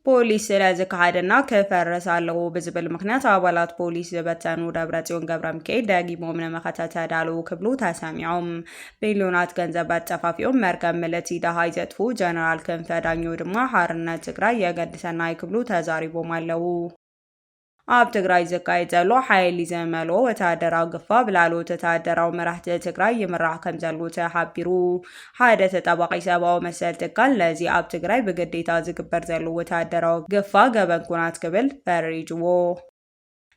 ፖሊስ ስለ ዝከሓደና ክፈርስ ኣለዎ ብዝብል ምኽንያት ኣባላት ፖሊስ ዝበተኑ ደብረጽዮን ገብረሚካኤል ደጊሞም ንመኸተ ተዳለዉ ክብሉ ተሰሚዖም። ቢልዮናት ገንዘብ ኣጠፋፊኦም መርከብ ምልእቲ ደሃይ ዘጥፉ ጀነራል ክንፈ ዳኘው ድማ ሓርነት ትግራይ የገድሰናይ ክብሉ ተዛሪቦም ኣለዉ። ኣብ ትግራይ ዝካየድ ዘሎ ሓይሊ ዝመልኦ ወተሃደራዊ ግፋ ብላዕለዎት ወተሃደራዊ መራሕቲ ትግራይ ይምራሕ ከም ዘሎ ተሓቢሩ። ሓደ ተጣባቂ ሰብኣዊ መሰል ትካል ነዚ ኣብ ትግራይ ብግዴታ ዝግበር ዘሎ ወተሃደራዊ ግፋ ገበን ኩናት ክብል ፈሪጅዎ።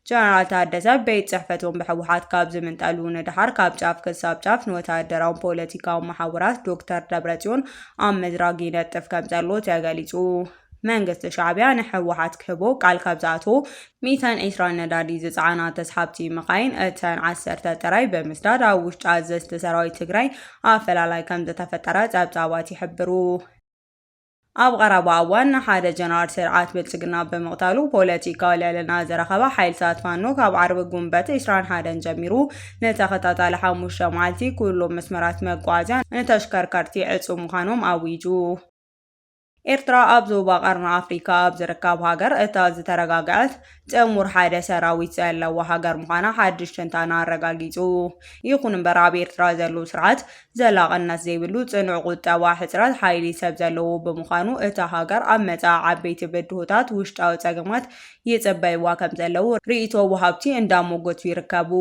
ጀነራል ታደሰ ቤት ጽሕፈቶም ብህወሓት ካብ ዝምንጠሉ ንድሓር ካብ ጫፍ ክሳብ ጫፍ ንወተሃደራውን ፖለቲካውን መሓውራት ዶክተር ደብረጽዮን ኣብ ምዝራግ ይነጥፍ ከም ዘሎ ተገሊጹ። መንግስቲ ሻዕቢያ ንህወሓት ክህቦ ቃል ካብ ዝኣትዎ ሚእትን ዕስራን ነዳዲ ዝጸዓና ተስሓብቲ መኻይን እተን ዓሰርተ ጥራይ ብምስዳድ ኣብ ውሽጢ ኣዘዝቲ ሰራዊት ትግራይ ኣፈላላይ ከም ዝተፈጠረ ጸብጻባት ይሕብሩ። ኣብ ቀረባ እዋን ንሓደ ጀነራል ስርዓት ብልጽግና ብምቕታሉ ፖለቲካዊ ልዕልና ዝረኸበ ሓይልታት ፋኖ ካብ ዓርቢ ጉንበት ዕስራን ሓደን ጀሚሩ ንተኸታታሊ ሓሙሽተ መዓልቲ ኩሎም መስመራት መጓዓዝያ ንተሽከርከርቲ ዕጹ ምዃኖም ኣዊጁ። ኤርትራ ኣብ ዞባ ቀርኒ ኣፍሪካ ኣብ ዝርከብ ሃገር እታ ዝተረጋግዐት ጥሙር ሓደ ሰራዊት ዘለዋ ሃገር ምዃና ሓድሽ ትንታነ ኣረጋጊጹ። ይኹን እምበር ኣብ ኤርትራ ዘሎ ስርዓት ዘላቕነት ዘይብሉ ጽኑዕ ቁጠባ፣ ሕጽረት ሓይሊ ሰብ ዘለዎ ብምዃኑ እታ ሃገር ኣብ መጻኢ ዓበይቲ ብድሆታት ውሽጣዊ ጸገማት ይጽበይዋ ከም ዘለዉ ርእይቶ ወሃብቲ እንዳሞገቱ ይርከቡ።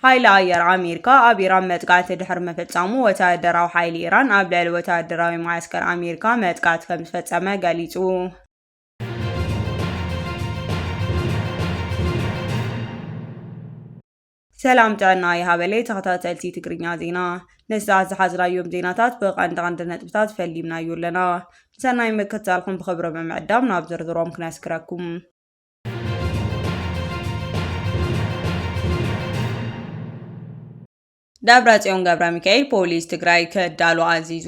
ሓይሊ ኣየር ኣሜሪካ ኣብ ኢራን መጥቃዕቲ ድሕሪ ምፍጻሙ ወተሃደራዊ ሓይሊ ኢራን ኣብ ልዕሊ ወተሃደራዊ መዓስከር ኣሜሪካ መጥቃዕቲ ከም ዝፈጸመ ገሊጹ። ሰላም ጥዕና ይሃበለይ ተኸታተልቲ ትግርኛ ዜና። ንሰዓት ዝሓዝናዮም ዜናታት ብቐንዲ ቀንዲ ነጥብታት ፈሊምናዮ ኣለና። ንሰናይ ምክትታልኩም ብኽብሪ ብምዕዳም ናብ ዝርዝሮም ክነስግረኩም። ደብረጽዮን ገብረሚካኤል ፖሊስ ትግራይ ክዳሎ ኣዚዙ።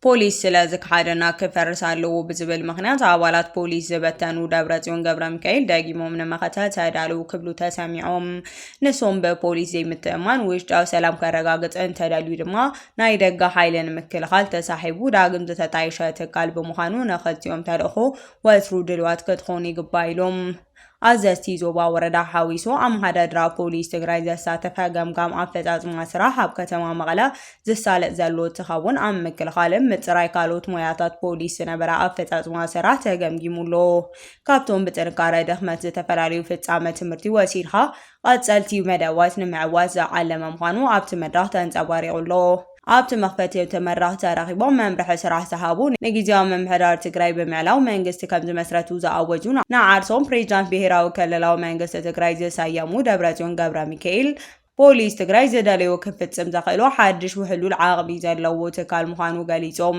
ፖሊስ ስለ ዝከሓደና ክፈርስ ኣለዎ ብዝብል ምኽንያት ኣባላት ፖሊስ ዝበተኑ ደብረጽዮን ገብረሚካኤል ደጊሞም ንመኸተ ተዳለዉ ክብሉ ተሰሚዖም። ንሶም ብፖሊስ ዘይምትእምማን ውሽጣዊ ሰላም ከረጋግጽ እንተደልዩ ድማ ናይ ደገ ሓይሊ ንምክልኻል ተሳሒቡ ዳግም ዝተጣየሸ ትካል ብምዃኑ ንኽልቲኦም ተልእኾ ወትሩ ድልዋት ክትኾኑ ይግባእ ኢሎም። ኣዘዝቲ ዞባ ወረዳ ሓዊሱ ኣመሓዳድራ ፖሊስ ትግራይ ዘሳተፈ ገምጋም ኣፈፃፅማ ስራሕ ኣብ ከተማ መቐለ ዝሳለጥ ዘሎ እንትኸውን ኣብ ምክልኻልን ምፅራይ ካልኦት ሞያታት ፖሊስ ዝነበረ ኣፈፃፅማ ስራሕ ተገምጊሙ ኣሎ። ካብቶም ብጥንካረ ድኽመት ዝተፈላለዩ ፍፃመ ትምህርቲ ወሲድካ ቀፀልቲ መደባት ንምዕዋት ዝዓለመ ምዃኑ ኣብቲ መድረኽ ተንፀባሪቑ ኣሎ። ኣብቲ መኽፈቲ እቲ መድረኽ ተረኺቦም መምርሒ ስራሕ ዝሃቡ ንግዝያዊ ምምሕዳር ትግራይ ብምዕላው መንግስቲ ከም ዝመስረቱ ዝኣወጁ ንዓርሶም ፕሬዚዳንት ብሄራዊ ክልላዊ መንግስቲ ትግራይ ዝሰየሙ ደብረፅዮን ገብረ ሚካኤል ፖሊስ ትግራይ ዝደለዮ ክፍፅም ዘኽእሎ ሓድሽ ውሕሉል ዓቕሚ ዘለዎ ትካል ምዃኑ ገሊፆም።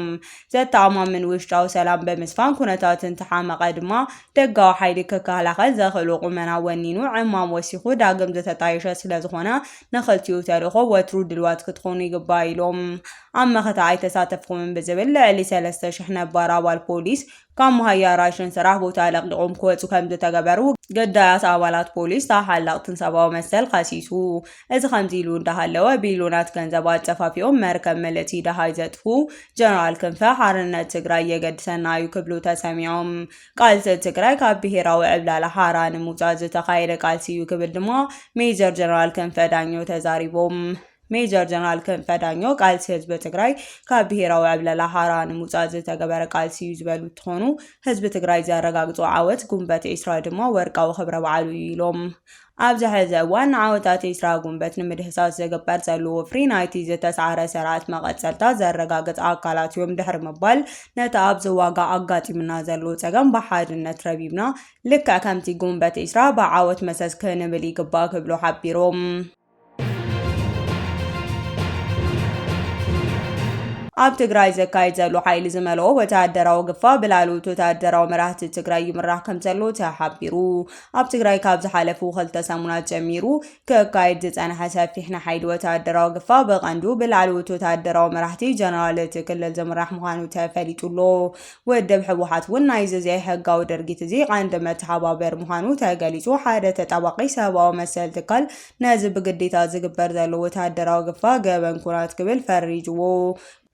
ዘተኣማምን ውሽጣዊ ሰላም ብምስፋን ኩነታት እንተሓመቐ ድማ ደጋዊ ሓይሊ ክከላኸል ዘኽእሎ ቁመና ወኒኑ ዕማም ወሲኹ ዳግም ዝተጣየሸ ስለዝኾነ ንኽልቲኡ ተልእኾ ወትሩ ድልዋት ክትኾኑ ይግባእ ኢሎም። ኣብ መኸተ ኣይተሳተፍኩምን ብዝብል ልዕሊ ሰለስተ ሽሕ ነባር ኣባል ፖሊስ ካብ መሃያ ራሽን ስራሕ ቦታ ለቒቖም ክወፁ ከም ዝተገበሩ ግዳያት ኣባላት ፖሊስ ተሓላቕትን ሰብኣዊ መሰል ከሲሱ። እዚ ከምዚ ኢሉ እንዳሃለወ ቢልዮናት ገንዘብ ኣጠፋፊኦም መርከብ ምልእቲ ደሃይ ዘጥፉ ጀነራል ክንፈ ሓርነት ትግራይ የገድሰና እዩ ክብሉ ተሰሚዖም። ቃልሲ ትግራይ ካብ ብሄራዊ ዕብላላ ሓራ ንምውፃእ ዝተኻየደ ቃልሲ እዩ ክብል ድማ ሜጀር ጀነራል ክንፈ ዳኘው ተዛሪቦም። ሜጀር ጀነራል ክንፈ ዳኘው ቃልሲ ህዝቢ ትግራይ ካብ ብሄራዊ ዕብለላ ሓራ ንምውፃእ ዝተገበረ ቃልሲ እዩ ዝበሉ እንትኾኑ፣ ህዝቢ ትግራይ ዘረጋግፆ ዓወት ጉንበት ዒስራ ድማ ወርቃዊ ክብረ በዓሉ እዩ ኢሎም። ኣብዚ ሕዚ እዋን ንዓወታት ዒስራ ጉንበት ንምድህሳስ ዝግበር ዘሎ ወፍሪ ናይቲ ዝተስዓረ ስርዓት መቐፀልታ ዘረጋግፅ ኣካላት እዮም ድሕሪ ምባል፣ ነቲ ኣብዚ ዋጋ ኣጋጢምና ዘሎ ፀገም ብሓድነት ረቢብና ልክዕ ከምቲ ጉንበት ዒስራ ብዓወት መሰስ ክንብል ይግባእ ክብሉ ሓቢሮም። ኣብ ትግራይ ዘካይድ ዘሎ ሓይሊ ዝመልኦ ወተሃደራዊ ግፋ ብላዕለዎት ወተሃደራዊ መራሕቲ ትግራይ ይምራሕ ከም ዘሎ ተሓቢሩ። ኣብ ትግራይ ካብ ዝሓለፉ ክልተ ሰሙናት ጀሚሩ ክካየድ ዝጸንሐ ሰፊሕ ናይ ሓይሊ ወተሃደራዊ ግፋ ብቐንዱ ብላዕለዎት ወተሃደራዊ መራሕቲ ጀነራል እቲ ክልል ዝምራሕ ምዃኑ ተፈሊጡ ኣሎ። ውድብ ህወሓት እውን ናይዚ ዘይሕጋዊ ድርጊት እዚ ቀንዲ መተሓባበር ምዃኑ ተገሊጹ። ሓደ ተጣባቂ ሰብኣዊ መሰል ትካል ነዚ ብግዴታ ዝግበር ዘሎ ወተሃደራዊ ግፋ ገበን ኩናት ክብል ፈሪጅዎ።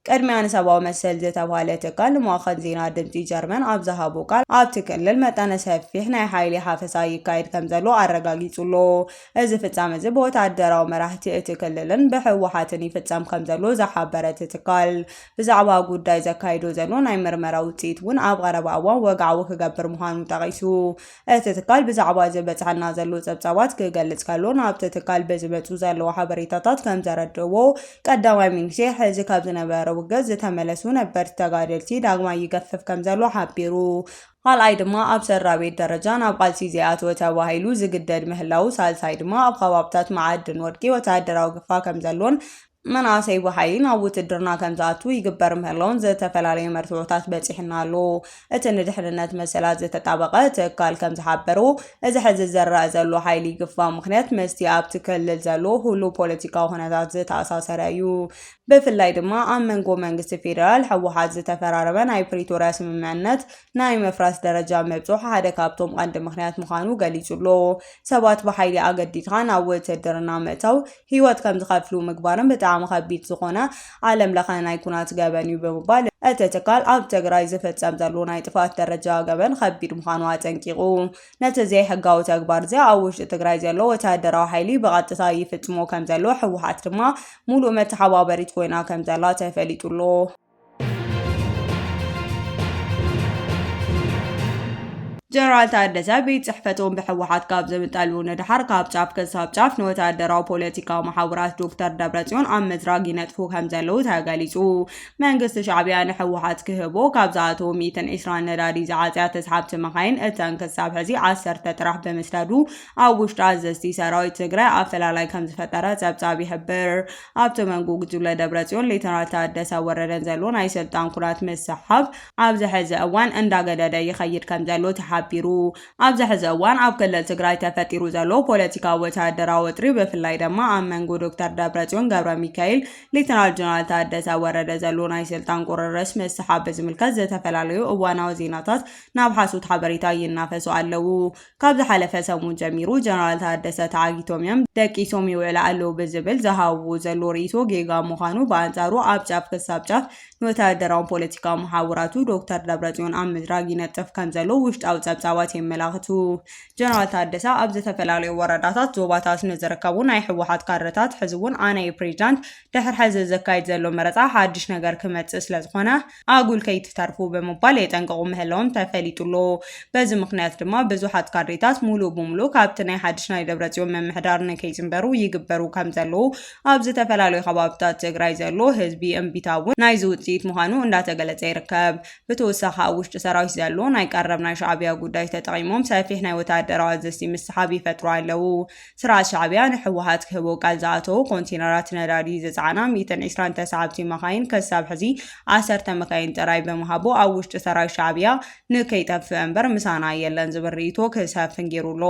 ቅድሚያ ንሰብኣዊ መሰል ዝተባህለ ትካል ንማዕኸን ዜና ድምፂ ጀርመን ኣብ ዝሃቦ ቃል፣ ኣብቲ ክልል መጠነ ሰፊሕ ናይ ሓይሊ ሓፈሳ ይካየድ ከም ዘሎ ኣረጋጊጹ ኣሎ። እዚ ፍጻመ እዚ ብወታደራዊ መራሕቲ እቲ ክልልን ብህወሓትን ይፍጸም ከም ዘሎ ዝሓበረ እቲ ትካል፣ ብዛዕባ ጉዳይ ዘካይዶ ዘሎ ናይ ምርመራ ውጽኢት እውን ኣብ ቀረባ እዋን ወግዓዊ ክገብር ምዃኑ ጠቒሱ። እቲ ትካል ብዛዕባ ዝበጽሐና ዘሎ ጸብጻባት ክገልጽ ከሎ፣ ናብቲ ትካል ብዝመጹ ዘለዉ ሓበሬታታት ከም ዘረድእዎ፣ ቀዳማይ ሚኒስቴር ሕዚ ካብ ዝነበረ ውግእ ዝተመለሱ ነበርቲ ተጋደልቲ ዳግማይ ይገፍፍ ከም ዘሎ ሓቢሩ። ካልኣይ ድማ ኣብ ስድራ ቤት ደረጃ ናብ ቃልሲ ዘይኣተወ ተባሂሉ ዝግደድ ምህላዉ፣ ሳልሳይ ድማ ኣብ ከባብታት መዓድን ወርቂ ወታደራዊ ግፋ ከም ዘሎን መናእሰይ ብሓይሊ ናብ ውትድርና ከም ዝኣቱ ይግበር ምህላውን ዝተፈላለዩ መርትዖታት በጺሕና ኣሎ። እቲ ንድሕንነት መሰላት ዝተጣበቐ ትካል ከም ዝሓበሮ፣ እዚ ሕዚ ዝረአ ዘሎ ሓይሊ ግፋ ምኽንያት ምስቲ ኣብቲ ክልል ዘሎ ህሉው ፖለቲካዊ ኩነታት ዝተኣሳሰረ እዩ። ብፍላይ ድማ ኣብ መንጎ መንግስቲ ፌደራል ህወሓት ዝተፈራረመ ናይ ፕሪቶርያ ስምምዕነት ናይ ምፍራስ ደረጃ ምብጽሑ ሓደ ካብቶም ቀንዲ ምኽንያት ምዃኑ ገሊጹ ኣሎ። ሰባት ብሓይሊ ኣገዲድካ ናብ ውትድርና ምእታው ህይወት ከም ዝኸፍሉ ምግባርን ብጣዕሚ ከቢድ ዝኾነ ዓለም ለኸ ናይ ኩናት ገበን እዩ ብምባል፣ እቲ ትካል ኣብ ትግራይ ዝፍጸም ዘሎ ናይ ጥፍኣት ደረጃ ገበን ከቢድ ምዃኑ ኣጠንቂቑ። ነቲ ዘይሕጋዊ ተግባር እዚ ኣብ ውሽጢ ትግራይ ዘሎ ወታደራዊ ሓይሊ ብቐጥታ ይፍጽሞ ከም ዘሎ፣ ህወሓት ድማ ሙሉእ መተሓባበሪት ኮይና ከም ዘላ ተፈሊጡ ኣሎ። ጀነራል ታደሰ ቤት ጽሕፈቶም ብህወሓት ካብ ዝምጠሉ ንድሓር፣ ካብ ጫፍ ክሳብ ጫፍ ንወታደራዊ ፖለቲካዊ መሓውራት ዶክተር ደብረጽዮን ኣብ ምዝራግ ይነጥፉ ከም ዘለዉ ተገሊጹ። መንግስቲ ሻዕቢያ ንህወሓት ክህቦ ካብ ዝኣተዎ ሚእትን ዕስራን ነዳዲ ዝዓጽያ ተስሓብቲ መኻይን፣ እተን ክሳብ ሕዚ ዓሰርተ ጥራሕ ብምስዳዱ፣ ኣብ ውሽጢ ኣዘዝቲ ሰራዊት ትግራይ ኣፈላላይ ከም ዝፈጠረ ጸብጻብ ይሕብር። ኣብቲ መንጎ ጉጅለ ደብረጽዮን ሌተናል ታደሰ ወረደን ዘሎ ናይ ስልጣን ኩናት ምስሓብ ኣብዚ ሕዚ እዋን እንዳገደደ ይኸይድ ከም ዘሎ ተሓቢሩ። ኣብዚ ሕዚ እዋን ኣብ ክልል ትግራይ ተፈጢሩ ዘሎ ፖለቲካዊ ወታደራዊ ወጥሪ፣ ብፍላይ ድማ ኣብ መንጎ ዶክተር ደብረጽዮን ገብረ ሚካኤል፣ ሌተናል ጀነራል ታደሰ ወረደ ዘሎ ናይ ስልጣን ቁርርስ ምስሓብ ብዝምልከት ዝተፈላለዩ እዋናዊ ዜናታት ናብ ሓሶት ሓበሬታ ይናፈሱ ኣለዉ። ካብ ዝሓለፈ ሰሙን ጀሚሩ ጀነራል ታደሰ ተዓጊቶም እዮም፣ ደቂሶም ይውዕሉ ኣለዉ ብዝብል ዝሃብዎ ዘሎ ርእይቶ ጌጋ ምዃኑ፣ ብኣንጻሩ ኣብ ጫፍ ክሳብ ጫፍ ንወታደራውን ፖለቲካዊ መሓውራቱ ዶክተር ደብረጽዮን ኣብ ምዝራግ ይነጥፍ ከም ዘሎ ውሽጣዊ ጸብጻባት የመላኽቱ። ጀነራል ታደሰ ኣብ ዝተፈላለዩ ወረዳታት ዞባታት ንዝርከቡ ናይ ህወሓት ካድረታት ሕዚ እውን ኣነ እየ ፕሬዚዳንት፣ ድሕሪ ሕዚ ዝካየድ ዘሎ መረጻ ሓድሽ ነገር ክመጽእ ስለ ዝኾነ ኣጉል ከይትተርፉ ብምባል የጠንቅቑ ምህላዎም ተፈሊጡ ኣሎ። በዚ ምኽንያት ድማ ብዙሓት ካድሬታት ሙሉእ ብሙሉእ ካብቲ ናይ ሓድሽ ናይ ደብረጽዮን ምምሕዳር ንከይጽንበሩ ይግበሩ ከም ዘለዉ ኣብ ዝተፈላለዩ ከባብታት ትግራይ ዘሎ ህዝቢ እምቢታ እውን ናይዚ ውጽኢት ምዃኑ እንዳተገለጸ ይርከብ። ብተወሳኺ ኣብ ውሽጢ ሰራዊት ዘሎ ናይ ቀረብ ናይ ሻዕቢያ ጉዳይ ተጠቒሞም ሰፊሕ ናይ ወታደራዊ ኣዘዝቲ ምስሓብ ይፈጥሩ ኣለዉ። ስርዓት ሻዕቢያ ንህወሓት ክህቦ ቃል ዝኣተዎ ኮንቴነራት ነዳዲ ዝጸዓና ሚእትን ዕስራን ተሳሓብቲ መኻይን ክሳብ ሕዚ ዓሰርተ መካይን ጥራይ ብምሃቡ ኣብ ውሽጢ ሰራዊት ሻዕቢያ ንከይጠፍእ እምበር ምሳና የለን ዝብል ርእይቶ ክሰፍን ገይሩ ኣሎ።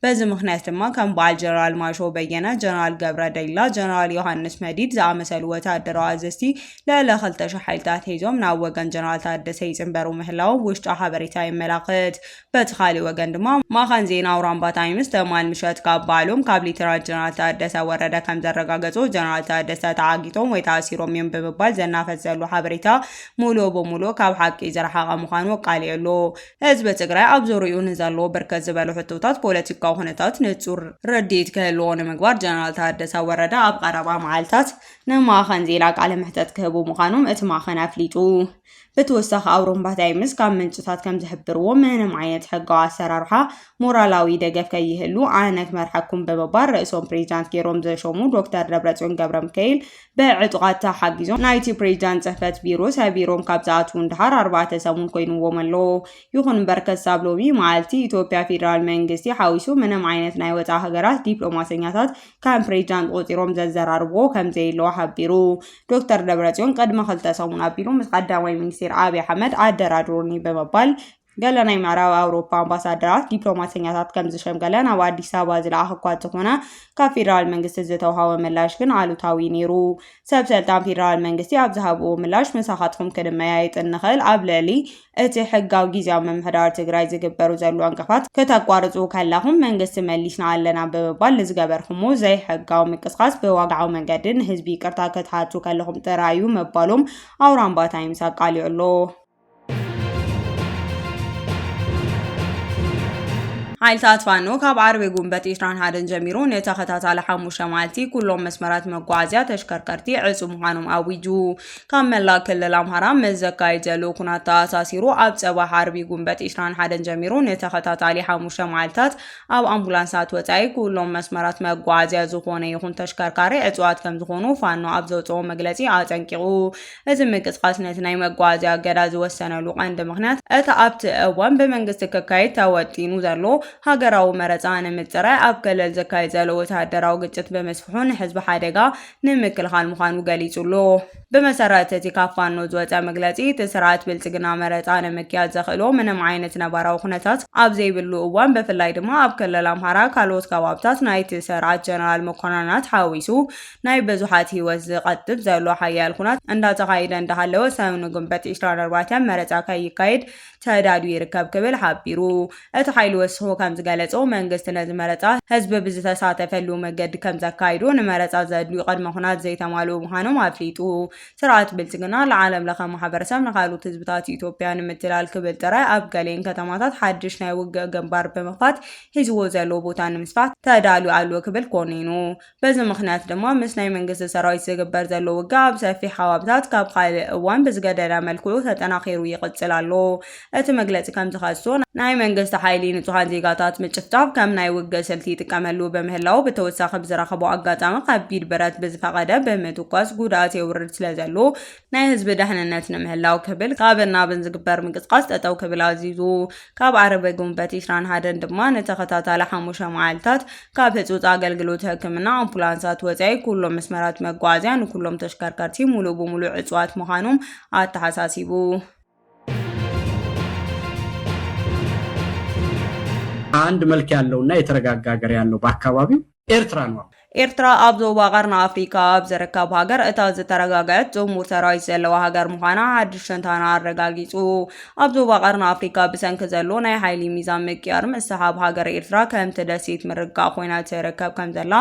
በዚ ምኽንያት ድማ ከም በዓል ጀነራል ማሾ በየነ፣ ጀነራል ገብረ ደሊላ፣ ጀነራል ዮሃንስ መዲድ ዝኣመሰሉ ወታደራዊ ኣዘዝቲ ልዕሊ ክልተ ሽሕ ሓይልታት ሒዞም ናብ ወገን ጀነራል ታደሰ ይጽንበሩ ምህላዎም ውሽጣዊ ሓበሬታ የመላኽት። በቲ ካልእ ወገን ድማ ማኻን ዜና ኣውራምባ ታይምስ ተማል ምሸት ካብ ባዕሎም ካብ ሌተናል ጀነራል ታደሰ ወረደ ከም ዘረጋገጹ፣ ጀነራል ታደሰ ተዓጊቶም ወይ ተኣሲሮም እዮም ብምባል ዘናፈስ ዘሎ ሓበሬታ ሙሉእ ብሙሉእ ካብ ሓቂ ዝረሓቐ ምዃኑ ኣቃሊዑ ኣሎ። ህዝቢ ትግራይ ኣብ ዙርይኡ ንዘለዎ ብርክት ዝበሉ ሕቶታት ፖለቲካዊ ኩነታት ንጹር ርድኢት ክህልዎ ንምግባር ጀነራል ታደሰ ወረደ ኣብ ቀረባ መዓልታት ንማኻን ዜና ቃለ መሕተት ክህቡ ምዃኖም እቲ ማኻን ኣፍሊጡ። ብተወሳኺ ኣውሮምባ ታይምስ ካብ ምንጭታት ከም ዝሕብርዎ ምንም ዓይነት ሕጋዊ ኣሰራርሓ ሞራላዊ ደገፍ ከይህሉ ኣነ ክመርሐኩም ብምባል ርእሶም ፕሬዚዳንት ገይሮም ዘሾሙ ዶክተር ደብረጽዮን ገብረ ሚካኤል ብዕጡቓት ተሓጊዞም ናይቲ ፕሬዚዳንት ጽሕፈት ቢሮ ሰቢሮም ካብ ዝኣትዉ እንድሓር ኣርባዕተ ሰሙን ኮይንዎም ኣሎ። ይኹን እምበር ክሳብ ሎሚ መዓልቲ ኢትዮጵያ ፌደራል መንግስቲ ሓዊሱ ምንም ዓይነት ናይ ወፃኢ ሃገራት ዲፕሎማሰኛታት ከም ፕሬዚዳንት ቆፂሮም ዘዘራርብዎ ከም ዘየለዎ ሓቢሩ። ዶክተር ደብረጽዮን ቅድሚ ክልተ ሰሙን ኣቢሉ ምስ ቀዳማይ ሚኒስቴር ኣብይ ኣሕመድ ኣደራድሩኒ ብምባል ገለ ናይ ምዕራብ ኣውሮፓ ኣምባሳደራት ዲፕሎማሰኛታት ከም ዝሸምገለ ናብ ኣዲስ ኣበባ ዝለኣኸ እኳ እንተኾነ፣ ካብ ፌደራል መንግስቲ ዝተውሃበ ምላሽ ግን ኣሉታዊ ነይሩ። ሰብ ሰልጣን ፌደራል መንግስቲ ኣብ ዝሃብዎ ምላሽ፣ ምሳኻትኩም ክንመያየጥ እንኽእል፣ ኣብ ልዕሊ እቲ ሕጋዊ ግዝያዊ ምምሕዳር ትግራይ ዝግበሩ ዘሎ ዕንቅፋት ክተቋርፁ ከለኹም መንግስቲ መሊስና ኣለና ብምባል ንዝገበርኩሞ ዘይሕጋዊ ምቅስቃስ ብዋግዓዊ መንገዲ ንህዝቢ ይቅርታ ክትሓቱ ከለኹም ጥራይ እዩ ምባሎም ኣውራምባ ታይምስ ኣቃሊዑ ኣሎ። ሓይልታት ፋኖ ካብ ዓርቢ ጉንበት ዒስራን ሓደን ጀሚሩ ንተኸታታሊ ሓሙሽተ መዓልቲ ኩሎም መስመራት መጓዓዝያ ተሽከርከርቲ ዕጹ ምዃኖም ኣዊጁ። ካብ መላእ ክልል ኣምሃራ ምስ ዘካየድ ዘሎ ኩናት ተኣሳሲሩ፣ ኣብ ጸባሕ ዓርቢ ጉንበት ዒስራን ሓደን ጀሚሩ ንተኸታታሊ ሓሙሽተ መዓልታት ኣብ ኣምቡላንሳት ወጻኢ ኩሎም መስመራት መጓዓዝያ ዝኾነ ይኹን ተሽከርካሪ ዕጹዋት ከም ዝኾኑ ፋኖ ኣብ ዘውጽኦ መግለጺ ኣጠንቂቑ። እዚ ምንቅስቃስ ነቲ ናይ መጓዓዝያ እገዳ ዝወሰነሉ ቀንዲ ምኽንያት፣ እቲ ኣብቲ እዋን ብመንግስቲ ክካየድ ተወጢኑ ዘሎ ሃገራዊ መረጻ ንምጽራይ ኣብ ክልል ዝካየድ ዘሎ ወተሃደራዊ ግጭት ብምስፍሑ ንህዝቢ ሓደጋ ንምክልኻል ምዃኑ ገሊጹ ኣሎ። ብመሰረት እቲ ካብ ፋኖ ዝወጸ መግለጺ፣ እቲ ስርዓት ብልጽግና መረጻ ንምክያድ ዘኽእሎ ምንም ዓይነት ነባራዊ ኩነታት ኣብ ዘይብሉ እዋን፣ ብፍላይ ድማ ኣብ ክልል ኣምሓራ ካልኦት ከባብታት ናይቲ ስርዓት ጀነራል መኮንናት ሓዊሱ ናይ ብዙሓት ህይወት ዝቐጥብ ዘሎ ሓያል ኩናት እንዳተኻየደ እንዳሃለወ፣ ሰሙን ግንቦት ዒስራን ኣርባዕተን መረጻ ከይካየድ ተዳልዩ ይርከብ ክብል ሓቢሩ። እቲ ሓይሊ ወሲኹ ከም ዝገለጾ፣ መንግስቲ ነዚ መረጻ ህዝቢ ብዝተሳተፈሉ መገዲ ከም ዘካይዶ፣ ንመረጻ ዘድልዩ ቅድመ ኩናት ዘይተማልኡ ምዃኖም ኣፍሊጡ። ስርዓት ብልጽግና ንዓለም ለኸ ማሕበረሰብ ንኻልኦት ህዝብታት ኢትዮጵያ ንምትላል ክብል ጥራይ ኣብ ገሊአን ከተማታት ሓድሽ ናይ ውግእ ግንባር ብምኽፋት ሒዝዎ ዘሎ ቦታ ንምስፋሕ ተዳልዩ ኣሎ ክብል ኮኒኑ። በዚ ምኽንያት ድማ ምስ ናይ መንግስቲ ሰራዊት ዝግበር ዘሎ ውግእ ኣብ ሰፊሕ ከባብታት ካብ ካልእ እዋን ብዝገደደ መልክዑ ተጠናኺሩ ይቕጽል ኣሎ። እቲ መግለጺ ከም ዝኸሶ፣ ናይ መንግስቲ ሓይሊ ንጹሃን ዜጋታት ምጭፍጫፍ ከም ናይ ውግእ ስልቲ ይጥቀመሉ ብምህላው፣ ብተወሳኺ ብዝረኸቦ ኣጋጣሚ ከቢድ ብረት ብዝፈቐደ ብምትኳስ ጉድኣት የውርድ ስለ ዘሎ፣ ናይ ህዝቢ ደሕንነት ንምህላው ክብል ካብን ናብን ዝግበር ምንቅስቃስ ጠጠው ክብል ኣዚዙ። ካብ ዓርቢ ግንቦት ዒስራን ሓደን ድማ ንተኸታታሊ ሓሙሽተ መዓልታት ካብ ህጹጽ ኣገልግሎት ሕክምና ኣምቡላንሳት ወጻኢ ኩሎም መስመራት መጓዓዝያ ንኩሎም ተሽከርከርቲ ሙሉእ ብሙሉእ ዕጹዋት ምዃኖም ኣተሓሳሲቡ። አንድ መልክ ያለውና የተረጋጋ ሀገር ያለው በአካባቢው ኤርትራ ነው። ኤርትራ ኣብ ዞባ ቀርኒ ኣፍሪካ ኣብ ዝርከብ ሃገር እታ ዝተረጋገዐት ጥሙር ሰራዊት ዘለዋ ሃገር ምዃና ሓድሽ ትንተና ኣረጋጊጹ። ኣብ ዞባ ቀርኒ ኣፍሪካ ብሰንኪ ዘሎ ናይ ሓይሊ ሚዛን ምቅያር ምስሓብ፣ ሃገር ኤርትራ ከምቲ ደሴት ምርግጋእ ኮይና ትርከብ ከም ዘላ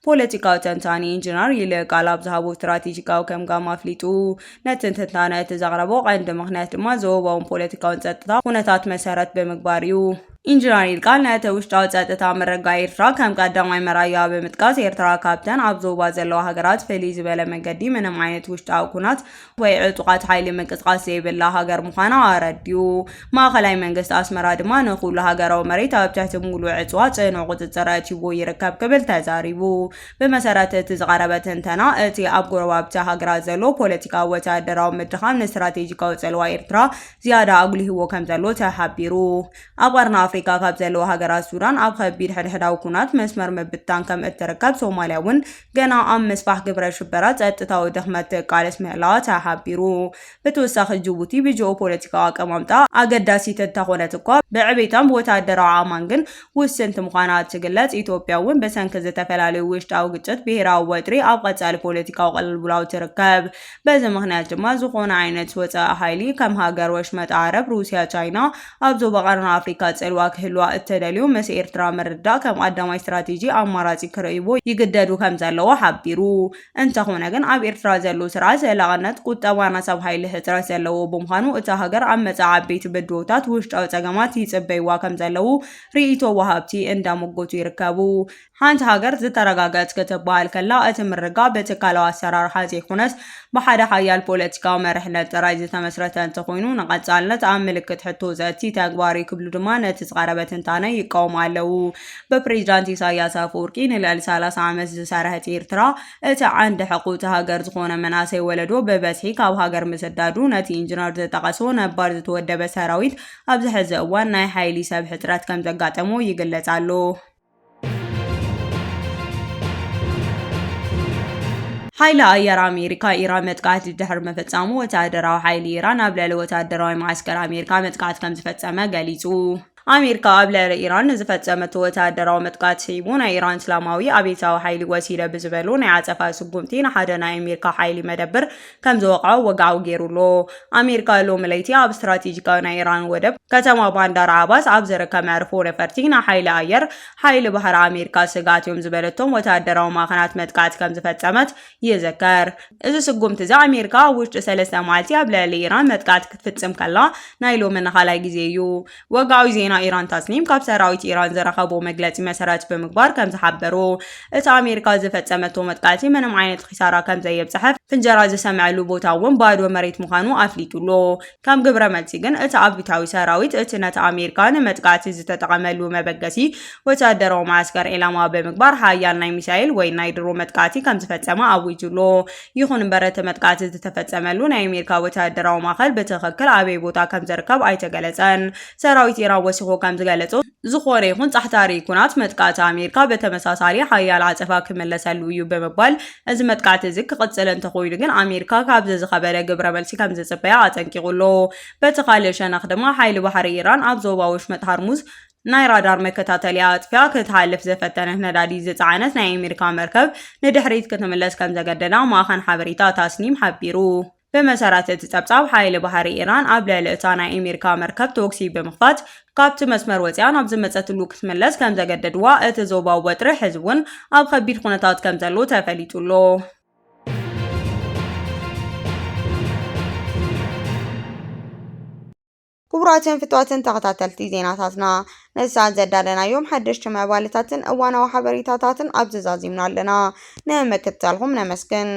ፖለቲካዊ ተንታኒ ኢንጂነር ይልቃል ኣብ ዝሃቦ ስትራቴጂካዊ ገምጋም ኣፍሊጡ። ነቲ ትንታነ እቲ ዘቕረቦ ቀንዲ ምኽንያት ድማ ዞባውን ፖለቲካውን ጸጥታ ኩነታት መሰረት ብምግባር እዩ። ኢንጂነር ይልቃል ነቲ ውሽጣዊ ጸጥታ ምርግጋእ ኤርትራ ከም ቀዳማይ መርኣያ ብምጥቃስ፣ ኤርትራ ካብተን ኣብ ዞባ ዘለዋ ሃገራት ፍልይ ዝበለ መገዲ ምንም ዓይነት ውሽጣዊ ኩናት ወይ ዕጡቓት ሓይሊ ምንቅስቃስ ዘይብላ ሃገር ምዃና ኣረዲኡ። ማእኸላይ መንግስቲ ኣስመራ ድማ ንኹሉ ሃገራዊ መሬት ኣብ ትሕቲ ሙሉእ ዕጽዋ ጽኑዕ ቁጽጽር ኣእትይዎ ይርከብ ክብል ተዛሪቡ። ብመሰረት እቲ ዝቐረበ ትንተና፣ እቲ ኣብ ጎረባብቲ ሃገራት ዘሎ ፖለቲካዊ ወተሃደራዊ ምድኻም ንስትራቴጂካዊ ጽልዋ ኤርትራ ዝያዳ ኣጉሊህዎ ከም ዘሎ ተሓቢሩ። ኣብ ቀርኒ ኣፍሪካ ካብ ዘለዋ ሃገራት ሱዳን ኣብ ከቢድ ሕድሕዳዊ ኩናት መስመር ምብትታን ከም እትርከብ፣ ሶማልያ እውን ገና ኣብ ምስፋሕ ግብረ ሽበራ ጸጥታዊ ድኽመት ትቃለስ ምህላዋ ተሓቢሩ። ብተወሳኺ ጅቡቲ ብጂኦ ፖለቲካዊ ኣቀማምጣ ኣገዳሲት እንተኾነት እኳ፣ ብዕቤታን ብወተሃደራዊ ዓቕማን ግን ውስንቲ ምዃና እትግለጽ ኢትዮጵያ እውን ብሰንኪ ዝተፈላለዩ ውሽጣዊ ግጭት ብሄራዊ ወጥሪ ኣብ ቀጻሊ ፖለቲካዊ ቅልውላው ትርከብ። በዚ ምኽንያት ድማ ዝኾነ ዓይነት ወጻኢ ሓይሊ ከም ሃገር ወሽመጥ ዓረብ፣ ሩስያ፣ ቻይና ኣብ ዞባ ቀርኒ ኣፍሪካ ጽልዋ ክህልዋ እተደልዩ ምስ ኤርትራ ምርድዳእ ከም ቀዳማይ ስትራቴጂ ኣማራጺ ክርእይዎ ይግደዱ ከም ዘለዎ ሓቢሩ። እንተኾነ ግን ኣብ ኤርትራ ዘሎ ስርዓት ዘላቕነት ቁጠባና ሰብ ሓይሊ ሕጽረት ዘለዎ ብምዃኑ እታ ሃገር ኣብ መጻኢ ዓበይቲ ብድሆታት ውሽጣዊ ጸገማት ይጽበይዋ ከም ዘለዉ ርእይቶ ወሃብቲ እንዳመጎቱ ይርከቡ። ሓንቲ ሃገር ዝተረጋገት ክትበሃል ከላ እቲ ምርጋእ ብትካላዊ ኣሰራርሓ ዘይኮነስ ብሓደ ሓያል ፖለቲካዊ መርሕነት ጥራይ ዝተመስረተ እንተኾይኑ ንቐጻልነት ኣብ ምልክት ሕቶ ዘእቲ ተግባር እዩ ክብሉ ድማ ነቲ ዝቐረበ ትንታነ ይቃወሙ ኣለዉ። ብፕሬዚዳንት ኢሳያስ ኣፈወርቂ ንልዕሊ ሰላሳ ዓመት ዝሰርሐት ኤርትራ እቲ ዓንዲ ሕቆ እታ ሃገር ዝኾነ መናእሰይ ወለዶ ብበዝሒ ካብ ሃገር ምስዳዱ ነቲ ኢንጂነር ዝጠቐሶ ነባር ዝተወደበ ሰራዊት ኣብዚ ሕዚ እዋን ናይ ሓይሊ ሰብ ሕፅረት ከም ዘጋጠሞ ይግለጽ ኣሎ። ሓይሊ ኣየር ኣሜሪካ ኢራን መጥቃዕቲ ድሕሪ ምፍጻሙ፣ ወተሃደራዊ ሓይሊ ኢራን ኣብ ልዕሊ ወተሃደራዊ መዓስከር ኣሜሪካ መጥቃዕቲ ከም ዝፈጸመ ገሊጹ። ኣሜሪካ ኣብ ልዕሊ ኢራን ንዝፈጸመቶ ወተሃደራዊ መጥቃዕቲ ስዒቡ፣ ናይ ኢራን እስላማዊ ኣብዮታዊ ሓይሊ ወሲደ ብዝበሎ ናይ ዓጸፋ ስጉምቲ ንሓደ ናይ ኣሜሪካ ሓይሊ መደብር ከም ዝወቕዖ ወግዓዊ ገይሩ ኣሎ። ኣሜሪካ ሎሚ ለይቲ ኣብ ስትራቴጂካዊ ናይ ኢራን ወደብ ከተማ ባንዳር ዓባስ ኣብ ዝርከብ መዕርፎ ነፈርቲ ናይ ሓይሊ ኣየር፣ ሓይሊ ባሕሪ ኣሜሪካ ስግኣት እዮም ዝበለቶም ወተሃደራዊ ማእኸናት መጥቃዕቲ ከም ዝፈጸመት ይዝከር። እዚ ስጉምቲ እዚ ኣሜሪካ ኣብ ውሽጢ ሰለስተ መዓልቲ ኣብ ልዕሊ ኢራን መጥቃዕቲ ክትፍጽም ከላ ናይ ሎሚ ንኻልኣይ ግዜ እዩ። ወግዓዊ ዜና ኢራን ታስኒም ካብ ሰራዊት ኢራን ዝረኸቦ መግለጺ መሰረት ብምግባር ከም ዝሓበሮ፣ እቲ ኣሜሪካ ዝፈጸመቶ መጥቃዕቲ ምንም ዓይነት ኺሳራ ከም ዘየብጽሐ፣ ፍንጀራ ዝሰምዐሉ ቦታ እውን ባዶ መሬት ምዃኑ ኣፍሊጡ ኣሎ። ከም ግብረ መልሲ ግን፣ እቲ ኣብዮታዊ ሰራዊት እቲ ነቲ ኣሜሪካ ንመጥቃዕቲ ዝተጠቐመሉ መበገሲ ወተሃደራዊ መዓስከር ዒላማ ብምግባር ሓያል ናይ ሚሳኤል ወይ ናይ ድሮ መጥቃዕቲ ከም ዝፈጸመ ኣዊጁ ኣሎ። ይኹን እምበር፣ እቲ መጥቃዕቲ ዝተፈጸመሉ ናይ ኣሜሪካ ወተሃደራዊ ማእኸል ብትኽክል ኣበይ ቦታ ከም ዝርከብ ኣይተገለጸን። ሰራዊት ኢራን ወሲኹ ከም ዝገለጾ፣ ዝኾነ ይኹን ጻሕታሪ ኩናት መጥቃዕቲ ኣሜሪካ ብተመሳሳሊ ሓያል ዓጸፋ ክምለሰሉ እዩ ብምባል፣ እዚ መጥቃዕቲ እዚ ክቕጽል እንተኾይኑ ግን ኣሜሪካ ካብዚ ዝኸበደ ግብረ መልሲ ከም ዝጽበያ ኣጠንቂቑ ኣሎ። በቲ ካልእ ሸነኽ ድማ ሓይሊ ባሕሪ ኢራን ኣብ ዞባ ወሽመጥ ሃርሙዝ ናይ ራዳር መከታተሊ ኣጥፊኣ ክትሓልፍ ዝፈተነት ነዳዲ ዝጸዓነት ናይ ኣሜሪካ መርከብ ንድሕሪት ክትምለስ ከም ዘገደዳ ማእኸን ሓበሬታ ታስኒም ሓቢሩ። ብመሰረት እቲ ጸብጻብ፣ ሓይሊ ባሕሪ ኢራን ኣብ ልዕሊ እታ ናይ ኣሜሪካ መርከብ ተኩሲ ብምኽፋት፣ ካብቲ መስመር ወጺኣ ናብ ዝመጸትሉ ክትምለስ ከም ዘገደድዋ፣ እቲ ዞባዊ ወጥሪ ሕዚ እውን ኣብ ከቢድ ኩነታት ከም ዘሎ ተፈሊጡ ኣሎ። ክቡራትን ፍቱዋትን ተኸታተልቲ ዜናታትና፣ ነዚ ሰዓት ዘዳለናዮም ሓደሽቲ ምዕባለታትን እዋናዊ ሓበሬታታትን ኣብዚ ዛዚምና ኣለና። ንምክትታልኩም ነመስግን።